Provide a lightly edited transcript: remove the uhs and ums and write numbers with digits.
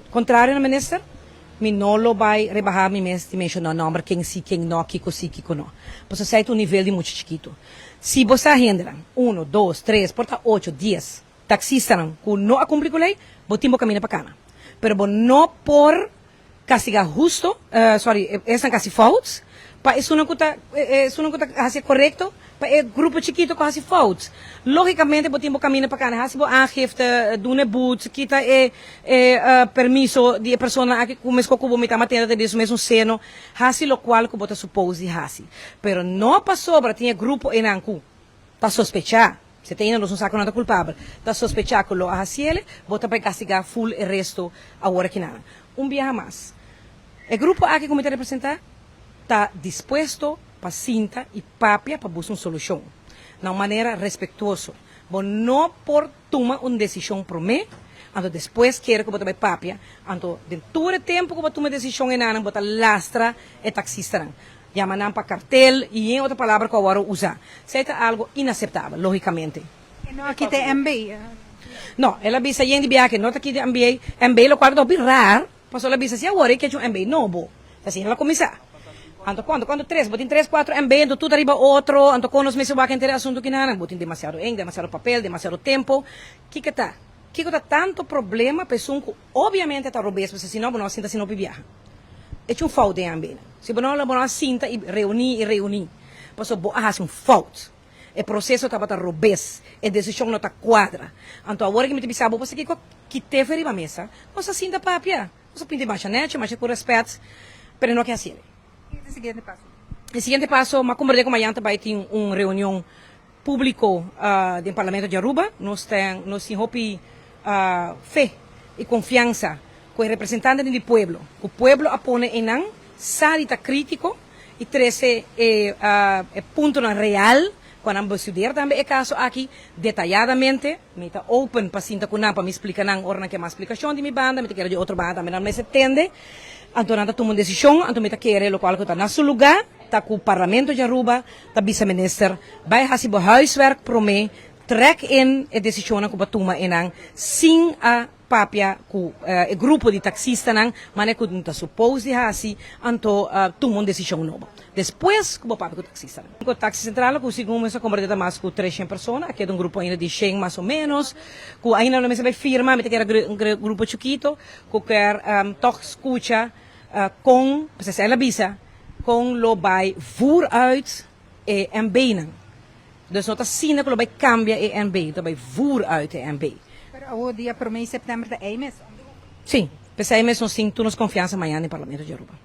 Contrario na minister, mi no lo bay rebaha mi mes di menciona nomber, ken si, ken no, kico si, kico no. Pasobra esey ta un nivel di mucha chikito. Si bo sa hendenan, uno, dos, tres, por ta ocho, dies, taxistanan cu no a cumpli cu ley, bo tin bo camina pa cana. Pero bo no por castiga husto, sorry, esnan casi fout, pa esunnan cu ta, esunnan cu ta haci e corecto, pa e grupo chikito cu haci fout. Logicamente bo tin bo camina pa cana, haci bo aangifte, duna e boet, kita e e permiso di e persona aki cu mesco cu bo mita matenda ta di su mesun seno, haci locual cu bo ta suppose di haci. Pero no pasobra tin e grupo einan cu ta sospecha. Si te ainda nos no sa ku nan ta kulpabel, ta sospechá ku lo a hasiel, bo ta bai kastigá ful e resto awor aki nan. Un biaha mas, e grupo aki ku mi ta representá ta dispuesto pa sinta i papia pa buska un solushon na un manera respektuoso. Bo no por tuma un desishon promé, anto despues kere ku bo ta bai papia, anto den tur e tempu ku bo tuma e desishon enanan bo ta lastra e taksistanan. Yama nan pa kartel i yen otro palabra ku a wòrdu usá. Esei ta algu inaseptabel, lógikamente. E no a kita e MB? No, el a bisa yen di biaha ku e no ta kita e MB, MB lokual ku ta hopi rar, pasobra el a bisa si awor e kechi un MB nobo. Ta asina el a kuminsá. Anto kuantu? Kuantu tres? Bo tin tres, kuatro MB, anto tur ta riba otro, anto kon nos mester wak henter e asuntu kinanan? Bo tin demasiado ink, demasiado papel, demasiado tempo. Kiko ta? Kiko ta tantu problema pa esun ku obiamente ta robes, pasobra si no bo no a sinta asina hopi biaha? Echa un fout den ambenan. Si bo no bo no a sinta i reuní i reuní, pasobra bo a hasi un fout. E proseso tabata robes, e desishon no ta kuadra. Anto awor ki mi ta bisa bo, pasobra kiko kite fe riba mesa, nos a sinta papia, nos a pinta masha nechi, masha ku rèspèt, pero e no ke hasiel. Kiko ta e siguiente paso? E siguiente paso, m'a komprendé ku mañan ta bai tin un reunion Públiko den Parlamento di Aruba. Nos ten nos tin hopi fe i konfiansa ku e representantenan di pueblo, ku pueblo a pone einan, sa di ta krítiko i trese e e puntonan real ku a nan bestudeer tambe e kaso aki detayadamente. Mi ta open pa sinta ku nan pa mi splika nan ora nan ke mas splikashon di mi banda, mi ta kere di otro banda tambe nan mester tende. Anto nan ta tuma un desishon, anto mi ta kere lokual ku ta na su lugá ta ku Parlamento di Aruba ta bisa minister, bai hasi bo huiswerk promé, trek in e desishonnan ku bo a tuma einan sin a papia ku e grupo di taksistanan manera ku ta supos di hasi, anto tuma un desishon nobo despues ku bo papia ku taksistanan. Ku Taksi Sentral ku segun mi sa komprendé ta mas ku treshen persona, a keda un grupo ainda di shen mas o ménos ku ainda no mester bai firma, mi ta kere un grupo chikito ku kier tòg skucha Kon, pues el a bisa, kon lo bai vooruit e MBnan. Dus no ta asina ku lo bai kambia e MB, ta bai vooruit e MB. Pero awor dia prome di september ta ei mes, om de hoek. Sí, p'esei mes nos tin tur nos konfiansa mañana den Parlamento di Aruba.